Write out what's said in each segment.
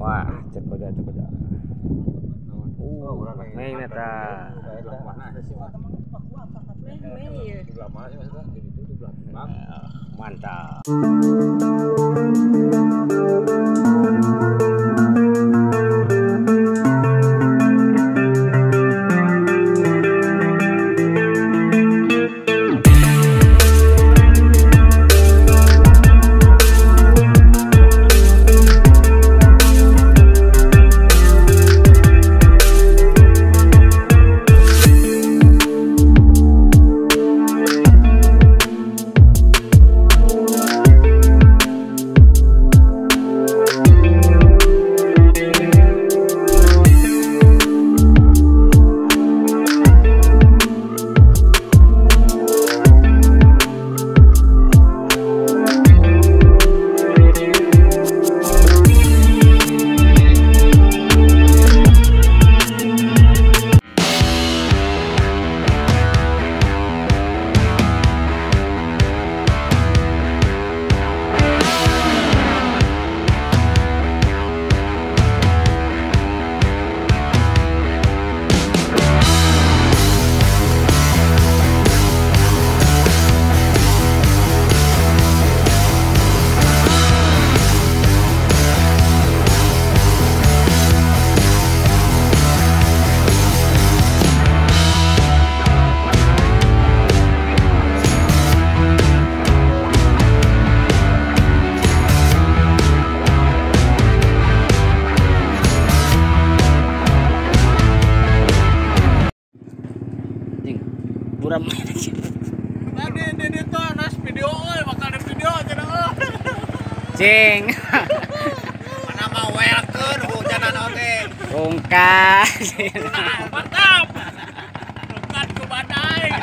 Wah, cek koja cek koja. Mei neta. Mantap. Buram. Tadi ini tuh nas video euy, bakal ada video cenah euy. Cing. Mana mah welkeun hujanan oge. Rungkad. Mantap. Rungkad ku badai.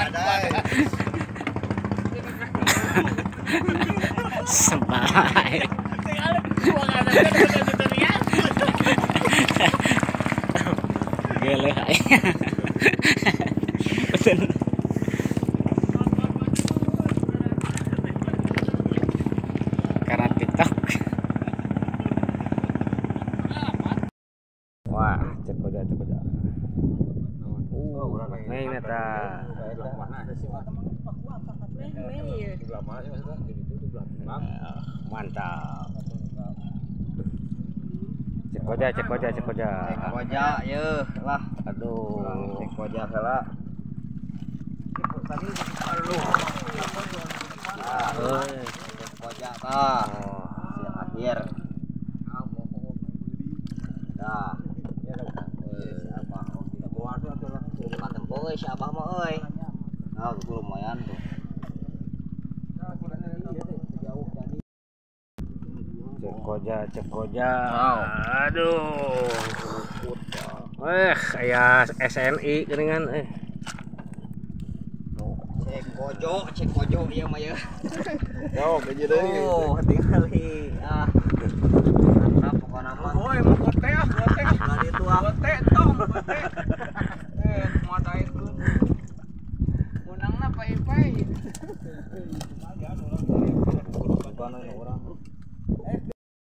Sebay. Geleh aing. Betul. Karena TikTok. Wah, cek koja cek koja. Mei neta. Mantap. Cek koja cek koja cek koja. Cek koja yeuh lah. Aduh, cek koja heula. Aduh. Cek koja tah. Hasil akhir. Dah. Tempo euy si abah mah euy. Nah, itu lumayan tuh. Cek koja, cek koja. Aduh. Aya SNI geuningan eh. Cek kojo ieu mah yeuh. Yo, geus deui. Oh, tingali. Ah. Mantap pokona mah. Oh, emang